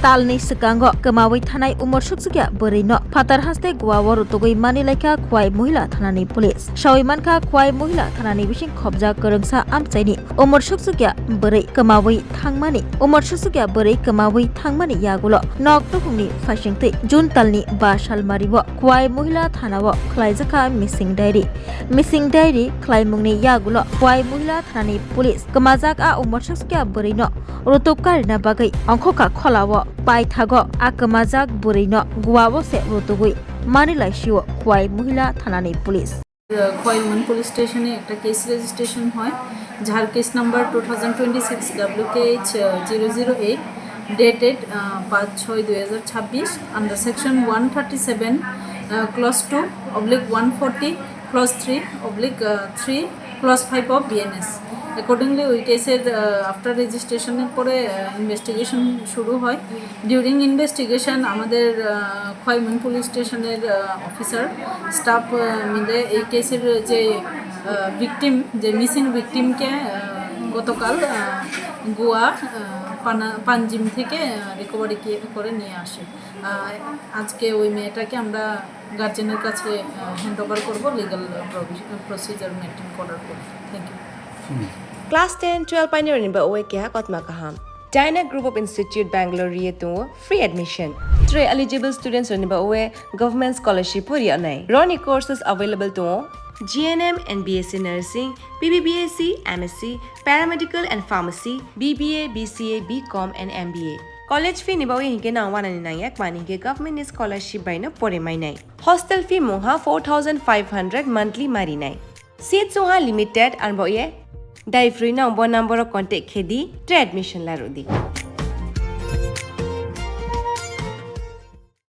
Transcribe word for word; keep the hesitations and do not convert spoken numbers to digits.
Talni swkango kwmawi thanai umor suksukya bwrwino phatar haste Goa o rutugwi mani laikha Khwai Mohila Thanani Police. Sawi mankha Khwai Mohila Thanani bising khobjak kwrwngsa amchaini umor suksukya bwrwi kwmawi thangmani, umor suksukya bwrwi kwmawi thangmani yagulo nok tukhungni phaisingtwi June talni ba salmario Khwai Mohila Thanao khlaijakha missing diary. Missing diary khlaimungni yagulo Khwai Mohila Thanani Police kwmajak a umor suksukya bwrwino rutuk karina bagwi ongkhokha kholao paithago a kwmajak bwrwino Goa o se rutugwi mani laisio Khwai Mohila Thanani Police. Khwai Women Police Station-এ একটা case registration হয় যার case number two thousand twenty six W K H zero zero eight, dated পাঁচ ছয় দুই হাজার ছাব্বিশ, under section one thirty seven clause two oblique one forty clause three oblique three clause five of BNS. Accordingly ওই কেসের আফটার রেজিস্ট্রেশনের পরে ইনভেস্টিগেশন শুরু হয়। ডিউরিং ইনভেস্টিগেশন আমাদের আহ, খোয়াই উইমেন পুলিশ স্টেশনের অফিসার স্টাফ মিলে এই কেসের যে ভিকটিম, যে মিসিং ভিকটিমকে গতকাল আহ, গোয়া আহ, পানা পাঞ্জিম থেকে রিকভারি করে নিয়ে আসে। আহ, আজকে ওই মেয়েটাকে আমরা গার্জেনের কাছে হ্যান্ড ওভার করবো লিগাল প্রসিজার মেনটেন করার পর। Thank you. Class ten, twelve painirokni ba oe keha kotma kaham. Dyna Group of Institute Bangalore ri tongo free admission. Tre eligible students rokni ba oe government scholarship o ri anai. Roni courses available tongo G N M and B S C Nursing, B B B S C, M S C, Paramedical and Pharmacy, B B A, B C A, B Com and M B A. College fee ni ba oe hinke nang wanani nangya kmani hinke government ni scholarship bai no pore mainai. Hostel fee mungha four thousand five hundred monthly marinai. Seat sungha limited arbo ye. Dai free no bo number o contact khedi, tre admission larudi.